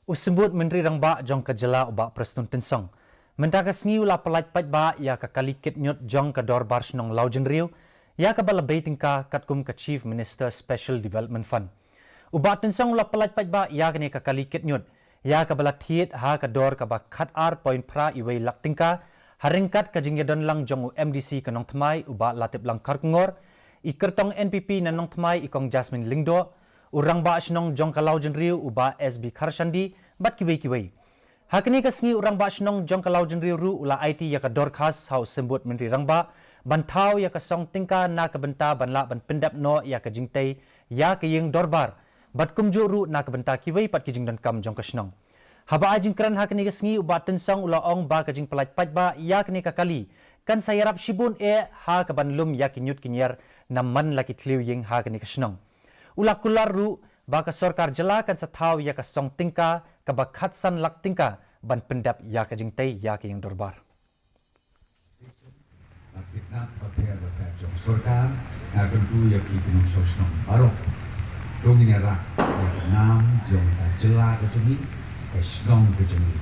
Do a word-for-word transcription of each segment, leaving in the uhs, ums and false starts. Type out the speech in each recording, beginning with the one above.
U Symbud Myntri Rangbah jong ka jylla u Bah Prestone Tynsong mynta ka sngi u la pyllait paidbah ïa ka kali kit ñiut jong ka Dorbar Shnong Lawjynriew, ïa kaba la bei tyngka katkum ka Chief Minister Special Development Fund. U Bah Tynsong u la pyllait paidbah ïa kane ka kali kit ñiut, ïa kaba la thied ha ka dor kaba khat ar point phra iwei lak tyngka, ha ryngkat ka jingïadon lang jong u M D C ka Nongthymmai u Bah Latiplang Kharkongor, i kyrtong N P P na Nongthymmai i Kong Jasmine Lyngdoh, u Rangbah Shnong jong ka Lawjynriew u Bah S B Kharshandi, bad kiwei kiwei. Ha kane ka sngi u Rangbah Shnong jong ka Lawjynriew ruh u la aiti ïa ka dorkhas ha u Symbud Myntri Rangbah ban thaw ïa ka song tyngka na ka bynta ban lah ban pyndep noh ïa ka jingtei ïa ka ïing dorbar, bad kumjuh ruh na ka bynta kiwei pat ki jingdonkam jong ka shnong. Haba ai jingkren ha kane ka sngi u Bah Tynsong u la ong ba ka jingpyllait paidbah ïa kane ka kali kan sa ïarap shibun eh ha kaban lum ïa ki ñiut ki ñiar na man la ki thliew ïing ha kane ka shnong. U la kular ruh ba ka sorkar jylla kan sa thaw ïa ka song tyngka kaba khat san lak tyngka ban pyndep ïa ka jingtei ïa ka ïing dorbar. Bad ki tnat bapher bapher jong sorkar, nga kyntu ïa phi ki nongshong shnong baroh. To ngin ïarap ïa ka nam jong ka jylla ka jong ngi, ka shnong ka jong ngi,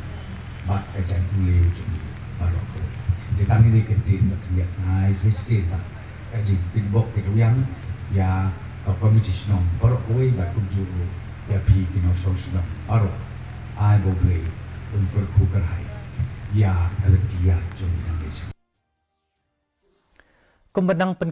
bad ka jaitbynriew jong ngi baroh kawei. Te tang ïa kane ka ktien ba khyndiat nga ai sa shisien ba ka jingpynbok ka jong ïa ka komiti shnong baroh kawei bad kumjuh ruh ïa phi ki nongshong shnong baroh. Ai ba U Blei un kyrkhu kyrhai ïa ka lynti ïaid jong ngi nangne sha. Kumba nang pyn